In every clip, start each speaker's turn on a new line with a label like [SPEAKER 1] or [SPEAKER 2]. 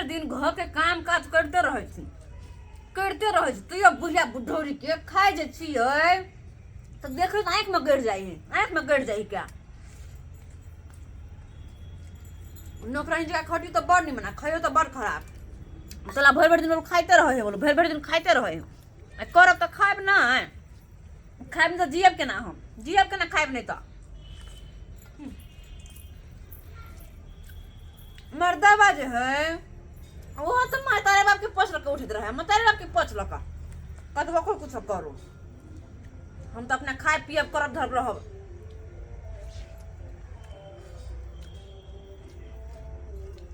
[SPEAKER 1] दिन घरके काम काज करिते रहै छी, करिते रहै छी, तैयो बुढ़िया बुढ़ौरीके खाइ जे छियै तऽ देखै तऽ आँखिमे गड़ि जाइ है, आँखिमे गड़ि जाइ है। क्या नौकरानी जकाँ खटियो तऽ बड़ निमन आ खइयो तऽ बड़ खराब। साला भरि भरि दिन लोक खाइते रहै है, भरि भरि दिन खाइते रहै है। आ करब तऽ खायब नहि, खायब नहि तऽ जियब केना? हम जियब केना खायब नहि तऽ? मर्दाबा जे है ओहो तऽ महतारे बापके पोछ लऽ कऽ उठैत रहै, महतारे बापके पोछ लऽ कऽ। कतबो कोइ कुछो करू, हम तऽ अपना खाय पियब करब धरब रहब।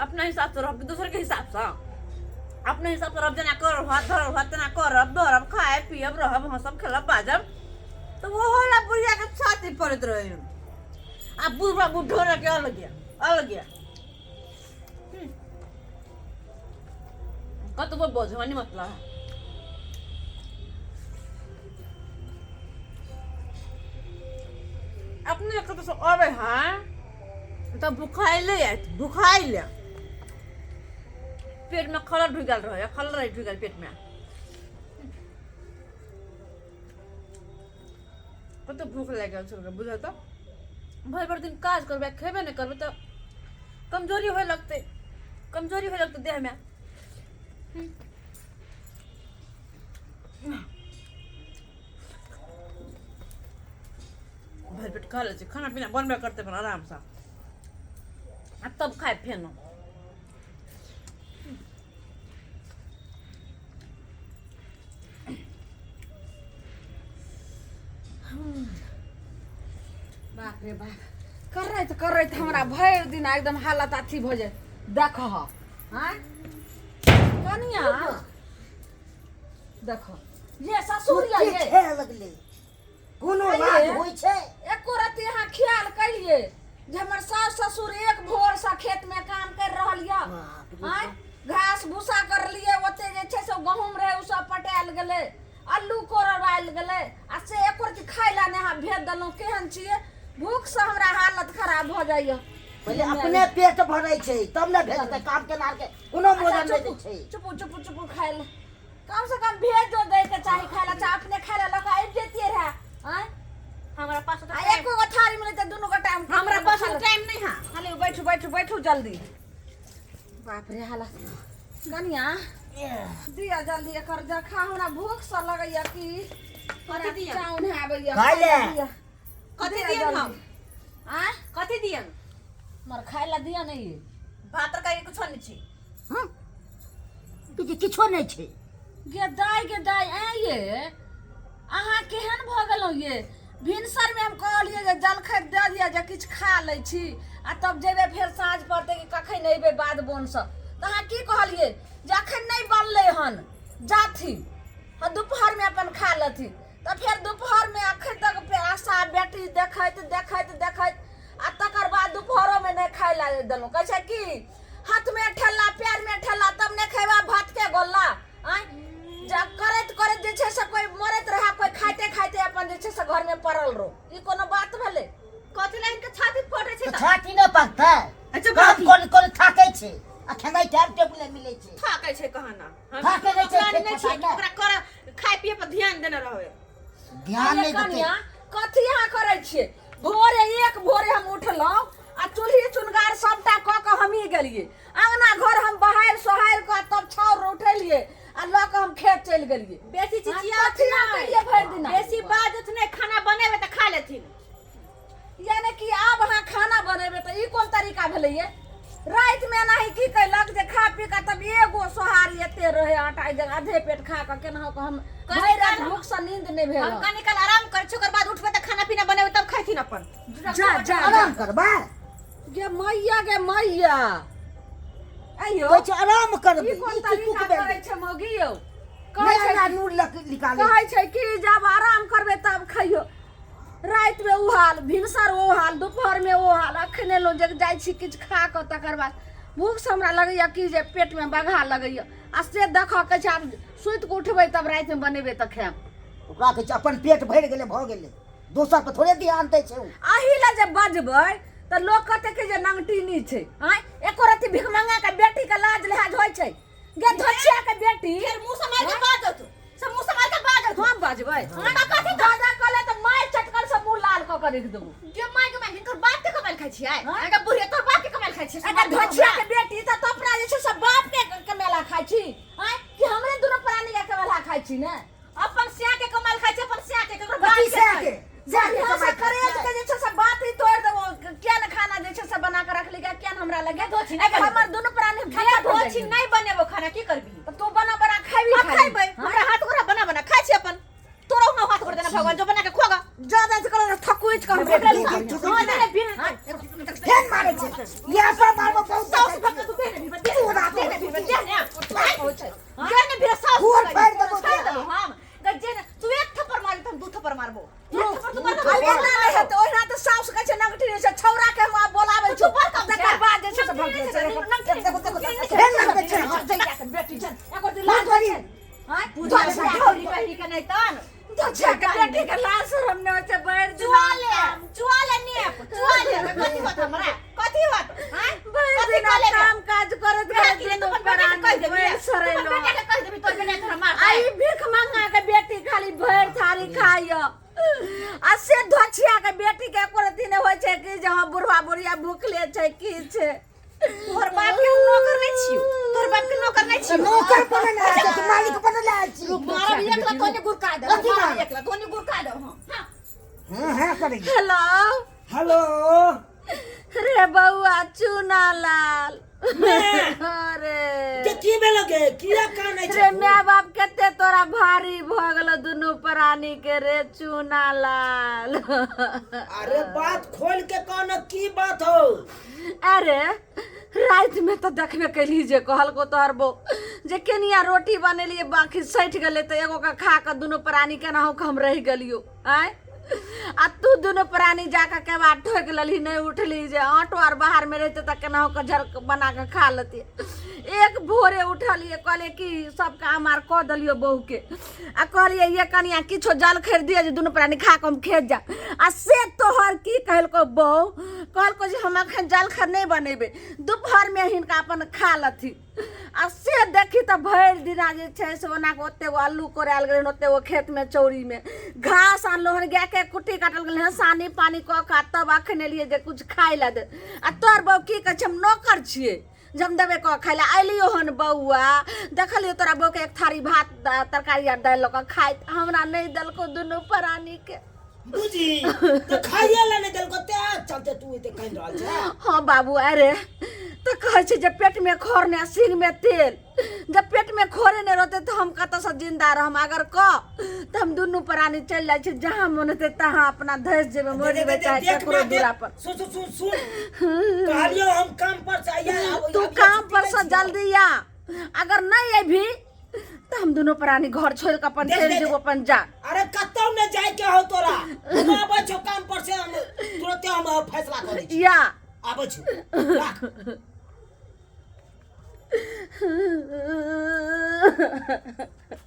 [SPEAKER 1] अपना हिसाबसँ रहब कि दोसरके हिसाबसँ? अपना हिसाबसँ रहब। जेना करब हाथ धरब हाथ तेना करब धरब, खायब पियब रहब, हँसब खेलब बाजब। तऽ ओहो ला बुढ़ियाके छाती पड़ैत रहै आ बुढ़बा बुढ़ोराके अलगे अलगे। कतबो बजब नहीं मतलब है। अपने कतौसँ अबै है तऽ भुखाइले आयत, भुखाइले। पेटमे खलर ढुकि गेल रहै, खलर ढुकि गेल पेटमे। कते भूख लागि गेल छल बुझल। तऽ भरि भरि दिन काज करबै, खेबे नहि करबै तऽ कमजोरी होए लगतै, कमजोरी होए लगतै देहमे। भरि पेट खा लै छी। खाना पीना बनबे करतै अपन आरामसँ आ तब खाय फेनो।
[SPEAKER 2] बाप रे बाप, करैत करैत हमरा भरि दिन एकदम हालत अथी भऽ जाय। देखह आँय कनिया, देख ये ससुर ये
[SPEAKER 3] कुत्ते खेए लगलै, कोनो लाज होइ छै?
[SPEAKER 2] एको रत्ती अहाँ ख्याल करिए जे हमर सास ससुर एक भोर से खेत में काम कर रहल यऽ।
[SPEAKER 3] बाप रे।
[SPEAKER 2] आँय, घास भूसा करलिए ओते जे छै से गहूम रहे, ओ सब पटायल गेलै, अल्लू कोरबायल गेलै आ से एको रत्ती खाय लए नहि अहाँ भेज देलहुँ। केहन छियै? भूखसँ हमरा हालत खराब भऽ जाइए।
[SPEAKER 3] पहिले अपने पेट भरै छै तब ने भेजतै। काम केनार के कोनो
[SPEAKER 2] अच्छा,
[SPEAKER 3] मोजर नहि दै
[SPEAKER 2] चुपू
[SPEAKER 3] छै।
[SPEAKER 2] चुपू चुपू चुपू। खाय लए कम से कम भेजो दै के चाही खाय लए। अच्छा, अपने खाय लए लऽ कऽ आबि जैतियै रहए। आँय,
[SPEAKER 1] हमरा पास
[SPEAKER 2] आ एको गो थारी मिलतै दुनू गोटा हम
[SPEAKER 1] हमरा पास टाइम नहीं है।
[SPEAKER 2] खाली बैठू बैठू बैठू जल्दी। बाप रे, हालत। कनिया, दिया जल्दी एकर जखा, हमरा भूख से लगैया कि
[SPEAKER 1] कथी दिया?
[SPEAKER 2] चाउन आबैया।
[SPEAKER 3] खाय ले।
[SPEAKER 2] दिया।
[SPEAKER 1] कथी
[SPEAKER 2] दिया
[SPEAKER 1] दियन
[SPEAKER 2] जल्दी।
[SPEAKER 1] हम?
[SPEAKER 2] आँय,
[SPEAKER 1] कथी दियन?
[SPEAKER 2] मर खाय ला दिया नहीं।
[SPEAKER 1] भात तरकारी कुछो नहीं छी।
[SPEAKER 3] हँ, किछु किछो नहि छै।
[SPEAKER 2] गे दाइ, गे दाइ, आँय ये, अहाँ केहन भऽ गेलहुँ ये? भिनसरमे हम कहलियै जे जलखै दऽ दिअ जे किछु खा लै छी आ तब जेबै, फेर साँझ पड़तै कि कखन अयबै बाध बोनसँ। तऽ अहाँ की कहलियै जे अखन नहि बनलै हन, जाथिन हँ दुपहरमे अपन खा लेथिन। तऽ फेर दुपहरमे अखन तक आशा बेटी देखैत देखैत देखैत आ तकर बाद दुपहरोमे नहि खाय लए देलहुँ। कहै छै कि हाथमे ठेला पैरमे ठेला तब नहि खेबा भातके गोल्ला। आँय, जब करैत करैत जे छै से कोइ मरैत रहए, कोइ खाइते खाइते अपन जे छै से घरमे पड़ल रहो। ई कोनो बात भेलै?
[SPEAKER 1] कथी ला इनके छाती फटै छै?
[SPEAKER 3] तऽ छाती नहि पकतै?
[SPEAKER 1] अच्छा,
[SPEAKER 3] काम
[SPEAKER 1] बाकी।
[SPEAKER 3] कर कर थाकै छै आ खेनाइ टाइम टेबुल नहि मिलै छै।
[SPEAKER 1] थाकै छै कहना। हम
[SPEAKER 3] थाकै नहि छै,
[SPEAKER 1] नौकरानी नहि छियै कि
[SPEAKER 3] पता
[SPEAKER 1] ओकरा कर खाय पिए पर ध्यान देने रहबै।
[SPEAKER 3] ध्यान
[SPEAKER 2] अरे
[SPEAKER 3] नहि देतै।
[SPEAKER 2] कनिया, कथी अहाँ करै छियै? भोरे एक भोरे हम उठलहुँ आ चूल्ही चुनगार सबटा कऽ कऽ हमही गेलियै अंगना घर, हम बहारि सोहारि कऽ तब छाउर उठेलियै आ लऽ कऽ हम खेत चलि गेलियै।
[SPEAKER 1] बेसी चिचिया
[SPEAKER 2] कथी अहाँ केलियै भरि दिना?
[SPEAKER 1] बेसी बाजत नहि, खाना बनेबै तऽ खा लेथिन।
[SPEAKER 2] यानी कि आब अहाँ खाना बनेबै तऽ ई कोन तरीका भेलै ये? रातिमे एनाही की कैलक जे खा पी कऽ तब एगो सोहारी एते रहै आटा जे आधे पेट खा कऽ केनाहु कऽ हम भरि राति भूखसँ नींद नहि भेल।
[SPEAKER 1] हम कनी काल आराम करै छी, ओकर बाद उठबै तऽ खाना पीना बनेबै तब खैथिन अपन।
[SPEAKER 2] जा जा।
[SPEAKER 3] आराम करबै?
[SPEAKER 2] गे मैया, गे मैया, अइयो।
[SPEAKER 3] कहै छै आराम करबै।
[SPEAKER 2] ई कोन
[SPEAKER 3] ई की
[SPEAKER 2] तरीका
[SPEAKER 3] कुकबै?
[SPEAKER 2] करै छै मौगी यौ? कहै
[SPEAKER 3] नहि
[SPEAKER 2] छै
[SPEAKER 3] हमरा नूर लक निकालै।
[SPEAKER 2] कहै छै कि जब आराम करबै तब खैयो। रातिमे ओ हाल, भिनसर ओ हाल, दुपहरमे ओ हाल। अखन एलहुँ जे जाइ छी किछु खा कऽ तकर बाद भूखसँ हमरा लगैए कि जे पेटमे बघा लगैए आ से देखऽ कहै छै आब सुति कऽ उठबै तब रातिमे बनेबै तऽ खायब।
[SPEAKER 3] ओकरा कहै छै अपन पेट भरि गेलै, भऽ गेलै, दोसर पर थोड़े ध्यान दै छै ओ।
[SPEAKER 2] अही लए जे बजबै तऽ लोक कहतै कि जे नंगटीनी छै। आँय, एको रत्ती भिखमंगा के बेटी के लाज लिहाज होइ छै? गे धोछिया के बेटी,
[SPEAKER 1] फेर मुंह संभाल के बाजो तू सब, मुंह संभाल के बाजो तू।
[SPEAKER 2] हम बाजबै?
[SPEAKER 1] हाँ, तऽ कथी?
[SPEAKER 2] दादा कहले तऽ मारि चटकल से मुंह लाल कऽ के रखि देबो।
[SPEAKER 1] जे माय के माय, हिनकर बाप के कमाइल खाइ छियै?
[SPEAKER 2] हाँ?
[SPEAKER 1] अगर बुढ़िया तोहर बाप के कमाइल खाइ छियै?
[SPEAKER 2] अगर धोछिया के बेटी, तऽ तो अपना जे छै से बाप के कमेला खाइ छी? आँय, कि हमरे दुनू प्राणी के कमेला खाइ छी ने?
[SPEAKER 1] अपन सिया के कमाइल खाइ छै, अपन सिया के, केकरो बाप
[SPEAKER 3] कथी
[SPEAKER 1] के
[SPEAKER 3] से
[SPEAKER 1] खाइ?
[SPEAKER 3] के से के
[SPEAKER 2] बढ़िया से
[SPEAKER 3] कमाइ
[SPEAKER 2] करेज के जे छै से बात ही तोड़ देबो। किया ने खाना जे छै से बना के रखली? किया ने हमरा लगे?
[SPEAKER 1] धोछी नहि
[SPEAKER 2] अगर
[SPEAKER 1] बनेबो।
[SPEAKER 2] हमर दुनू प्राणी
[SPEAKER 1] खाना
[SPEAKER 2] भूखल हो
[SPEAKER 1] धोछी
[SPEAKER 2] जाइए।
[SPEAKER 1] नहि बनेबो, खाना की करबी?
[SPEAKER 2] तऽ तू बना बना खैबी।
[SPEAKER 1] हम
[SPEAKER 2] खाली।
[SPEAKER 1] खैबै। हमरा हाथ गोरा बना बना खाइ छी अपन। तोरा हुआ हाथ गोड़ देना भगवान जो बना के खुआगा।
[SPEAKER 2] ज्यादा से करो थकुच के हम
[SPEAKER 3] दे,
[SPEAKER 2] भेटल।
[SPEAKER 3] दे, दे,
[SPEAKER 1] हाँ, दे ने बिन।
[SPEAKER 3] फेन मारै छै, यहाँ पर मारबो बहुत।
[SPEAKER 1] साउस भक्त तू दे ने भी, दे ने, दे ने भी, दे ने, दे ने भी साउस।
[SPEAKER 3] गोड़ फाड़ि देबो।
[SPEAKER 1] फाड़ि देबो हम गज्जे ने। तू एक थप्पड़ मारी त हम दू थप्पड़ मारबो। एक थप्पड़ तू मारबो।
[SPEAKER 2] आ एना नहि हेतै, ओहिना तऽ साउस कहै छै नंगटी रहै छै। छौड़ा के हम आब बोलाबै
[SPEAKER 1] तू
[SPEAKER 2] छी,
[SPEAKER 1] बड़ कम छै।
[SPEAKER 2] तकर बाद जे छै से भग जाइ छै।
[SPEAKER 1] देखो, देखो, देखो।
[SPEAKER 3] फेन मारबै छै।
[SPEAKER 2] जइया के बेटी छै, एको दिन
[SPEAKER 3] मार
[SPEAKER 2] लाज
[SPEAKER 3] करी।
[SPEAKER 2] छै? आँय,
[SPEAKER 1] पूजा
[SPEAKER 2] धोछिया
[SPEAKER 1] ढौरी पहिरी के नहि तन
[SPEAKER 2] धोछिया के बेटी के लाज शरम नहि होइ छै भरि दिन।
[SPEAKER 1] चुआ ले, चुआ ले नेप, चुआ ले। कथी होत हमरा? कथी होत? हां,
[SPEAKER 2] भरि
[SPEAKER 1] कथी
[SPEAKER 2] दिन
[SPEAKER 1] कऽ लेबे?
[SPEAKER 2] काम काज करैत
[SPEAKER 1] बेटा
[SPEAKER 2] करैत
[SPEAKER 1] की रे, तू
[SPEAKER 2] दुनू
[SPEAKER 1] अपन बेटा के कहि
[SPEAKER 2] प्राणी
[SPEAKER 1] देबही?
[SPEAKER 2] भरि
[SPEAKER 1] तू अपन
[SPEAKER 2] सड़ैलो।
[SPEAKER 1] बेटा के कहि देबही, तोर बेटा तोरा मारतै?
[SPEAKER 2] आ ई भीख मंगा के बेटी खाली भरि थारी खाइय, आ से धोछिया के बेटी के एको रत्ती नहि होइ छै कि जे हँ, बुढ़वा बुढ़िया भूखले छै की छै।
[SPEAKER 1] तोहर बाप के हम नौकर नहि छियौ, तोहर बाप के नौकर नहि छियौ।
[SPEAKER 3] नौकर बनल आयल छै, तू मालिक बनल आयल छी।
[SPEAKER 1] मारब एकला तो नहीं गुरका देब।
[SPEAKER 3] कथी
[SPEAKER 1] मारब
[SPEAKER 3] मारब?
[SPEAKER 1] एकला तो नहीं गुरका देब। हाँ हाँ।
[SPEAKER 3] हाँ हाँ करै।
[SPEAKER 2] हेलो।
[SPEAKER 3] हेलो।
[SPEAKER 2] रे बौआ चूना लाल, अरे
[SPEAKER 4] के की भेल गे? किया कानै
[SPEAKER 2] रे
[SPEAKER 4] छै?
[SPEAKER 2] माय बाप कते तोरा भारी भऽ गेलो दुनू प्राणी के रे चूना लाल।
[SPEAKER 4] अरे बात खोल के कह न, की बात हो?
[SPEAKER 2] अरे राति में तऽ देखबे कैली जे कहलको तोहर बो जे केनिया रोटी बनेलिए, बाकी सठि गेलै, तऽ एगो के खा कऽ दुनू प्राणी केनाहु कऽ हम रहि गेलियो। आँय, आ तू दुनू प्राणी जाकऽ केबाड़ ठोकि लेलही, नहि उठली, जे आँटो आर बाहरमे रहितै तऽ केनाहु कऽ झर बना कऽ खा लेतियै। एक भोरे उठलियै, कहलियै कि सब काम आर कऽ देलियै बहूके, आ कहलियै ये कनिया, किछो जल खरीद दिअ जे दुनू प्राणी खा कऽ हम खेत जा। आ से तोहर की कहलको बहू? कहलको जे हम एखन जलखै नहि बनेबै, दुपहरमे हिनका अपन खा लथिन। आ से देखी तऽ भरि दिना जे छै से ओना कऽ ओते गो अल्लू कोरायल गेलै हन, ओते गो खेतमे चौरीमे घास आनलहुँ हन, गायके कुट्टी काटल गेलै हन, सानी पानी कऽ कऽ आ तब अखन एलियै जे किछु खाय लए दे। आ तोहर बहू की कहै छै, हम नौकर छियै जे हम देबै कऽ खाय लए? अयलियौ हन बौआ, देखलियौ तोरा बौके एक थारी भात तरकारी आर दालि लऽ कऽ खाइत, हमरा नहि देलकौ दुनू प्राणीके।
[SPEAKER 4] बुझी तऽ खाइए ला नहि देलको, ते चलते तू एते कानि रहल छै?
[SPEAKER 2] हाँ बाबू, अरे तऽ कहै छै जे पेटमे खर ने सिंहमे तेल। जब पेटमे खोरे नहि रहतै तऽ हम कतऽसँ जिन्दा रहम? अगर कह तऽ हम दुनू प्राणी चलि जाइ छी, जहाँ मन हेतै तहाँ अपना धसि जेबै, मरि जेबै, चाहे
[SPEAKER 4] देख
[SPEAKER 2] ककरो
[SPEAKER 4] माँ, देख।
[SPEAKER 2] दूरा पर।
[SPEAKER 4] सुन सुन सुन सुन, कहलियो हम काम पर से आइया।
[SPEAKER 2] तू काम पर से जल्दी आ, अगर नहीं अयबही तऽ हम दुनू प्राणी घर छोड़ि कऽ अपन
[SPEAKER 4] देख,
[SPEAKER 2] चलि
[SPEAKER 4] देख,
[SPEAKER 2] जेबो अपन जा।
[SPEAKER 4] अरे कतौ ने जाय के हो तोरा। हम आबै छौ काम पर से, हम तुरते हम फैसला करै छी।
[SPEAKER 2] या।
[SPEAKER 4] आबै छी, राख।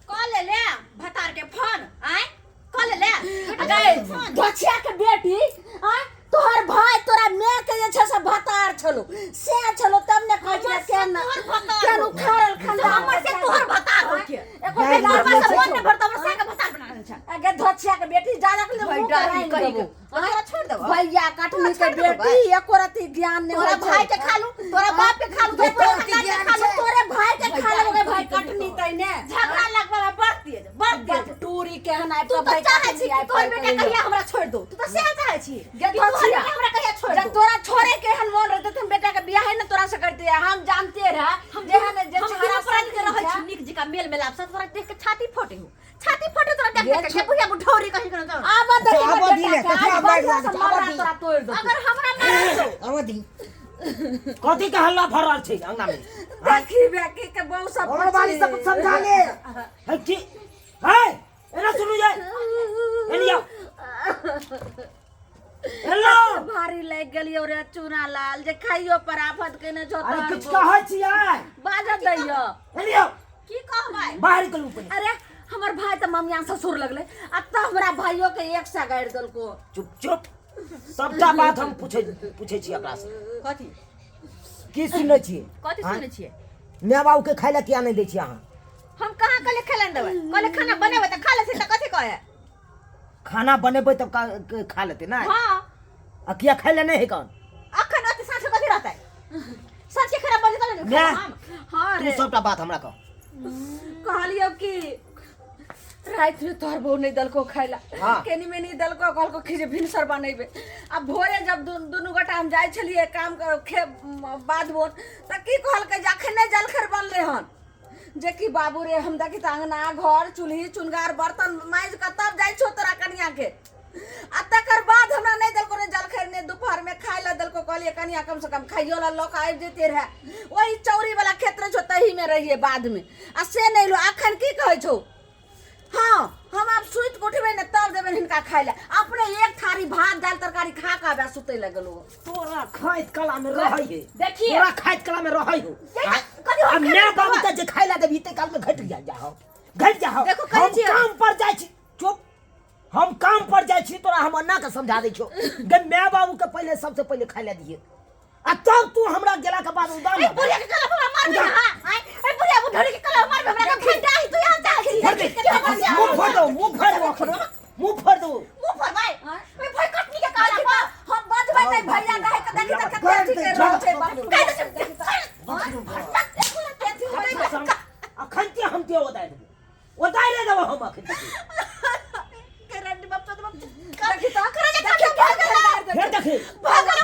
[SPEAKER 1] कऽ ले ले भतार के फोन। आय, कऽ ले ले
[SPEAKER 2] अरे धोछिया के बेटी, आय, तोहर भाई तोरा माय के जे छै से भतार छलो से छलो, तब ने कहै छै
[SPEAKER 1] हमर से
[SPEAKER 2] केन
[SPEAKER 1] तोहर भतार
[SPEAKER 2] केन
[SPEAKER 1] हो।
[SPEAKER 2] उखाड़ल खानदान।
[SPEAKER 1] हमर से तोहर भतार होके
[SPEAKER 2] एको
[SPEAKER 3] गाय
[SPEAKER 2] बेटा
[SPEAKER 3] मार
[SPEAKER 1] तोहर
[SPEAKER 3] छै।
[SPEAKER 1] मन ने भरता, हमर से के भतार बना रहल छै।
[SPEAKER 2] अगे धोछिया के बेटी, ज्यादा के
[SPEAKER 1] भाई
[SPEAKER 2] मुंह
[SPEAKER 1] डाही
[SPEAKER 2] के
[SPEAKER 1] कही
[SPEAKER 2] देबो।
[SPEAKER 1] के। तोरा छोड़ देबो।
[SPEAKER 2] भैया कटनी के
[SPEAKER 1] तोरा छोड़ देबो।
[SPEAKER 2] बेटी, एको रत्ती ज्ञान नहि
[SPEAKER 1] तोरा
[SPEAKER 2] होइ छै।
[SPEAKER 1] भाई के खा लू, तोरा बाप के खा लू, तोरा
[SPEAKER 3] तोरा
[SPEAKER 1] खानदान के
[SPEAKER 3] ज्ञान
[SPEAKER 1] खा लू।
[SPEAKER 3] छै।
[SPEAKER 2] तोरे भाई के खा लेबो भाई कटनी तैने।
[SPEAKER 1] झगड़ा लगवा में बड़ तेज, बड़ तेज।
[SPEAKER 2] टूरी केहन आबि
[SPEAKER 1] तू
[SPEAKER 2] कऽ
[SPEAKER 1] तऽ
[SPEAKER 2] भाई
[SPEAKER 1] चाहै
[SPEAKER 2] कटनी
[SPEAKER 1] छी कि
[SPEAKER 2] आबि
[SPEAKER 1] तोहर
[SPEAKER 2] कऽ
[SPEAKER 1] बेटा
[SPEAKER 2] कहियो।
[SPEAKER 1] कहिया हमरा छोड़ दो। तू तऽ सएह चाहै छी
[SPEAKER 2] गे
[SPEAKER 1] कि तोहर
[SPEAKER 2] धोछिया।
[SPEAKER 1] बेटा हमरा कहिया छोड़
[SPEAKER 2] जब
[SPEAKER 1] दो।
[SPEAKER 2] तोरा छोड़े के एहन मन रहते तऽ हम बेटा के बियाहे ने तोरा से करते। हम जानते रह जेहन जे
[SPEAKER 1] हम
[SPEAKER 2] छाड़ा
[SPEAKER 1] दुनू प्राणी के रहै
[SPEAKER 2] छै।
[SPEAKER 1] छी नीक जकाँ मेल मिलाप से, तोरा देख के छाती फटे हो, छाती फटे तोरा देख देख के। बुढ़िया बुढ़ौरी कहीं के ना।
[SPEAKER 2] आबऽ दही
[SPEAKER 3] आबऽ
[SPEAKER 2] हमर
[SPEAKER 3] दी
[SPEAKER 2] बेटा
[SPEAKER 3] ने,
[SPEAKER 2] के, आज
[SPEAKER 3] ककरा मारि
[SPEAKER 2] बढ़िआँ से
[SPEAKER 3] लागत,
[SPEAKER 2] मरड़ा
[SPEAKER 3] आबऽ दी।
[SPEAKER 2] तोरा तोड़ि देतौ।
[SPEAKER 1] अगर हमरा मारल तो
[SPEAKER 3] आबऽ दी।
[SPEAKER 4] कथी के हल्ला भऽ रहल छै अंगना में?
[SPEAKER 2] देखी बेकी के बहु सब
[SPEAKER 3] और वाली सब समझा ले।
[SPEAKER 4] है की है? एना सुनू जाय, एनी आओ। हेलो।
[SPEAKER 2] भारी लागि गेलियौ रे चूना लाल, जे खाइयो पर आफत केने छौ।
[SPEAKER 4] अरे
[SPEAKER 2] तोहर
[SPEAKER 4] किछु
[SPEAKER 2] बहू।
[SPEAKER 4] कहै छियै?
[SPEAKER 2] बाजऽ दैयो।
[SPEAKER 4] एनी आओ।
[SPEAKER 1] की कहबै?
[SPEAKER 4] बाहर निकलू पहिले।
[SPEAKER 2] अरे हमर भाई तऽ ममिया ससुर लगलै, आ तऽ हमरा भाइयो के एक सए गाड़ि देलको।
[SPEAKER 4] चुप चुप। सबटा बात हम पूछै पूछै छी एकरा से।
[SPEAKER 1] कथी?
[SPEAKER 4] की सुनै छियै?
[SPEAKER 1] कथी
[SPEAKER 4] आँय?
[SPEAKER 1] सुनै छियै?
[SPEAKER 4] माय बाबू के खाय लए किया नहि दै छियै अहाँ?
[SPEAKER 1] हम कहाँ कहले खाय लए देबै? कहले खाना बनेबै तऽ खा लेतै, तऽ कथी कहै?
[SPEAKER 4] खाना बनेबै तब खा लेतै ने?
[SPEAKER 1] हाँ।
[SPEAKER 4] आ किया खाय लए नहि है कन?
[SPEAKER 1] अखन ओते साँझ के कथी रहतै? साँझ के खाना बनेतै ने?
[SPEAKER 4] माय,
[SPEAKER 1] हम
[SPEAKER 2] हाँ
[SPEAKER 4] तू
[SPEAKER 2] रे।
[SPEAKER 4] सबटा बात हमरा कह।
[SPEAKER 2] कहलियौ कि रातिमे तोहर बहू नहि देलको खाय ला।
[SPEAKER 4] हाँ।
[SPEAKER 2] केनी मेनी देलको, कहलको कि जे भिनसर बनेबै। आ भोरे जब दुनू गोटा हम जाइ छलियै काम कर खे बाध बोन, तऽ की कहलकै जे अखन नहि जलखै बनलै हन। जे कि बाबू रे, हम देखी तऽ अङ्गना घर चूल्ही चुनगार बर्तन माजि कऽ तब जाइ छौ तोरा कनियाके। आ तकर बाद हमरा नहि देलको, ने जलखै ने दुपहरमे खाय लए देलको। कहलियै कनिया कमसँ कम खाइयो लए लऽ कऽ आबि जैते रहए, ओही चौरीवला खेत रहै छौ तहीमे रहियै बाधमे, आ से नहि एलौ। अखन की कहै छौ? हाँ, हम आब सुति कऽ उठबै ने तब देबै हिनका खाय लए। अपने एक थारी भात दालि तरकारी खा कऽ आब सुतै लए गेलौ।
[SPEAKER 4] तोरा खाइत कला में रहै है।
[SPEAKER 1] देखिए।
[SPEAKER 4] तोरा खाइत कला में रहै हो।
[SPEAKER 1] कथी हम
[SPEAKER 4] आ
[SPEAKER 1] खाइ
[SPEAKER 4] माय
[SPEAKER 1] लए
[SPEAKER 4] बाबू
[SPEAKER 1] देबै?
[SPEAKER 4] के जे खाय लए देबही, ते काल में घटि जा जाहो, घटि जाहो।
[SPEAKER 1] देखो, कहै
[SPEAKER 4] हम
[SPEAKER 1] छियै।
[SPEAKER 4] काम पर जाइ छी, चुप, हम काम पर जाइ छी, तोरा हम अन्ना के समझा दै छियौ गे। माय बाबू के पहिले सबसे पहिले खाय लए दिहे, आ तब तू हमरा गेला के बाद उदाम
[SPEAKER 1] ए बुढ़िया के कला हमरा मारबे ना। हां, ए बुढ़िया बुढ़री के कला मारबे हमरा के घंटा ही तू यहाँ चाहे छी।
[SPEAKER 4] फोड़ दे, मुंह फोड़ दो, मुंह फोड़ दो, अखन मुंह फोड़ दो।
[SPEAKER 1] मुंह फोड़बै? ए भाई कटनी के कला पर
[SPEAKER 2] हम बजबै नै भैया डाहि के देखी तऽ कते अथी कर रहल छै बाप रे।
[SPEAKER 1] कहि दे।
[SPEAKER 4] अखन ते हम ते ओदाय देबो, ओदाय रे देबो हम अखन ते।
[SPEAKER 2] देखी तऽ देखी तऽ
[SPEAKER 4] फेर देखी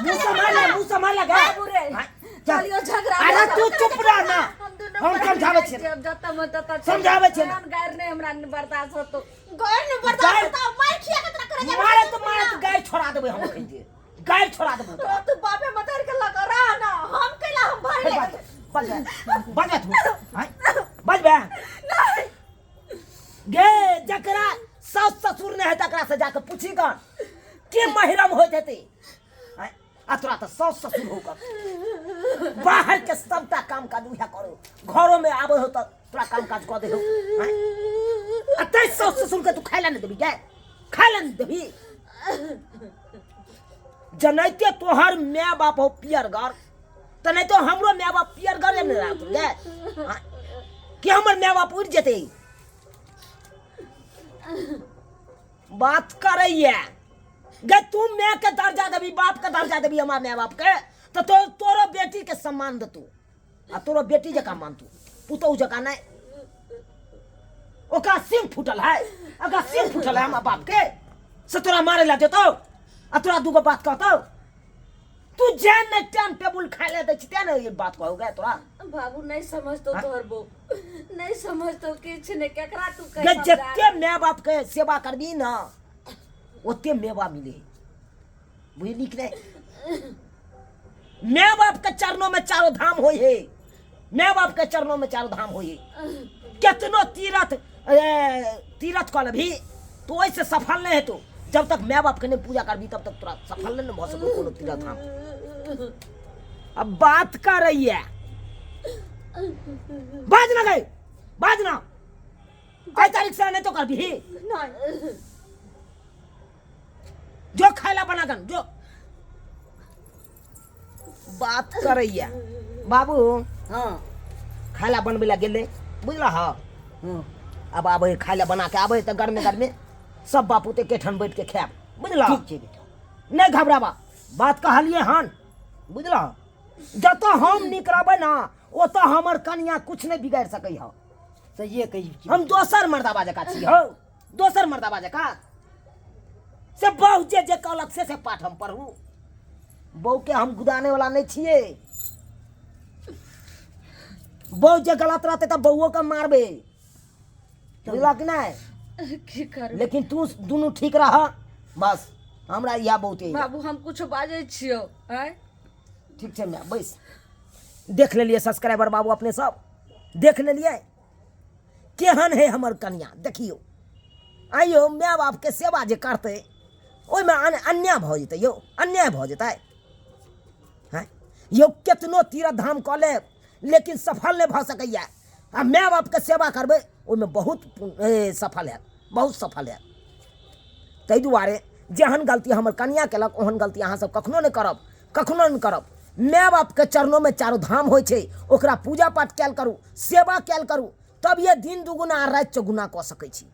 [SPEAKER 4] मुंह संभाल ले, मुंह संभाल ले गे।
[SPEAKER 2] बाबू रे,
[SPEAKER 4] हाँ, चल।
[SPEAKER 2] चलियो झगड़ा।
[SPEAKER 4] अरे तू चुप रह ना,
[SPEAKER 2] दुनू
[SPEAKER 4] हम समझाबै छियै।
[SPEAKER 2] जतऽ मन ततऽ
[SPEAKER 4] समझाबै छियै ना।
[SPEAKER 2] गारि नहि हमरा बर्दाश्त होतो।
[SPEAKER 1] गाय ने बर्दाश्त होता, मार खिया के तोरा करे।
[SPEAKER 4] मारत मारत गाय छोड़ा देबै हम अखन ते, गाय छोड़ा देबै तोरा।
[SPEAKER 1] तू बापे मतार के लगा रहा ना, हम कैला हम भर ले।
[SPEAKER 4] बज बज बज तू, हाँ? बजबे
[SPEAKER 1] नहीं
[SPEAKER 4] गे। जकरा सास ससुर नहि है तकरा से जाके पूछी गन के महिरम होइत हेतै। आँय? आ तोरा तऽ सास ससुर हो गन, बाहर के सबटा काम काज उएह करो, घरो में आबै हो तऽ तोरा काम काज कऽ दे हो। आँय? आ तै सास ससुर के तू खाय लए नहि देबही गे? खाय लए नहि देबही? जनैते तोहर माय बाप हो पियरगर, तऽ नहि तो हमरो माय बाप पियरगरे नहि रहत गे। आँय? कि हमर माय बाप उड़ि जेतै? बात करैया गे। तू माय के दर्जा देबी, बाप के दर्जा देबी हमरा माय बाप के, तऽ तोरो बेटी के सम्मान देतू आ तोरो बेटी जकाँ मानतू, पुतहु जकाँ नहि। ओकरा सिंह फूटल है, ओकरा सिंह फूटल है हमरा बाप के, से तोरा मारे ला देतौ आ तोरा दूगो बात कहतौ। तू जेन नहि टाइम टेबुल खाय ला दै छी तें ने ई बात कहू गे तोरा।
[SPEAKER 2] बाबू नहीं समझतो।
[SPEAKER 4] हाँ?
[SPEAKER 2] तोहर बहू नहीं समझतो किछु नहि, केकरा तू कह
[SPEAKER 4] गे।
[SPEAKER 2] समझा?
[SPEAKER 4] जते माय बाप के सेवा करबी ना, ओते मेवा मिले, बुझली कि नहीं? माय बाप के चरणों में चारो धाम होई है, माय बाप के चरणों में चारो धाम होई है। केतनो तीरथ तीरथ कऽ लेबही तो ओहिसँ सफल नहि हेतौ। जब तक माय बाप के नहि पूजा करबी, तब तक तोरा सफल नहि ने भऽ सकौ कोनो तीरथ धाम। अब बात करैया, बाज ना गई, बाज ना। आइ तारीख से नहीं तो करबी।
[SPEAKER 1] नहीं।
[SPEAKER 4] जो खाइला बना गन जो। बात करैया बाबू।
[SPEAKER 3] हाँ।
[SPEAKER 4] खाइला बनबै लए गेलै, बुझलह?
[SPEAKER 3] हाँ।
[SPEAKER 4] आब आबै, खाइला बना के आबै तऽ गरमे गरमे सब बापूत एकेठाम बैठ के खायब, बुझलह?
[SPEAKER 3] ठीक छै बेटा।
[SPEAKER 4] नहि घबराबा, बात कहलियै हन, बुझलह? जतऽ हम नीक रहबै ने, ओतऽ हमर कनिया कुछ नहि बिगाड़ि सकै हँ।
[SPEAKER 3] सहिए कहै छी।
[SPEAKER 4] हम दोसर मर्दाबा जकाँ छी हौ, दोसर मर्दाबा जकाँ से बहु जे जे कहलक से पाठ हम पढ़ू। बहूके हम गुदाने वाला नहि छियै। बहु जे गलत रहतै तऽ बहुओके मारबै, बुझलक कि नहि?
[SPEAKER 2] की करबै?
[SPEAKER 4] लेकिन तू दुनू ठीक रह बस, हमरा इएह बहुत है।
[SPEAKER 2] बाबू, हम कुछो बाजै छियौ आँय?
[SPEAKER 4] ठीक छै माय, बैस। देख लेलियै सब्सक्राइबर बाबू, अपने सब देख लेलियै केहन है हमर कनिया। देखियौ आइयो, माय बापके सेवा जे करतै ओहिमे अन्याय भऽ जेतै यौ, अन्याय भऽ जेतै। हँ यौ, केतनो तीर्थ धाम कऽ लेब लेकिन सफल नहि भऽ सकैए, आ माय बापके सेवा करबै ओहिमे बहुत सफल हैत, बहुत सफल हैत। ताहि दुआरे जेहन गलती हमर कनिया केलक ओहन गलती अहाँ सब कखनो नहि करब, कखनो नहि करब। माय बापके चरणोमे चारो धाम होइ छै, ओकरा पूजा पाठ कयल करू, सेवा कयल करू, तब ये दिन दुगुना आ राति चौगुना कऽ सकै छी।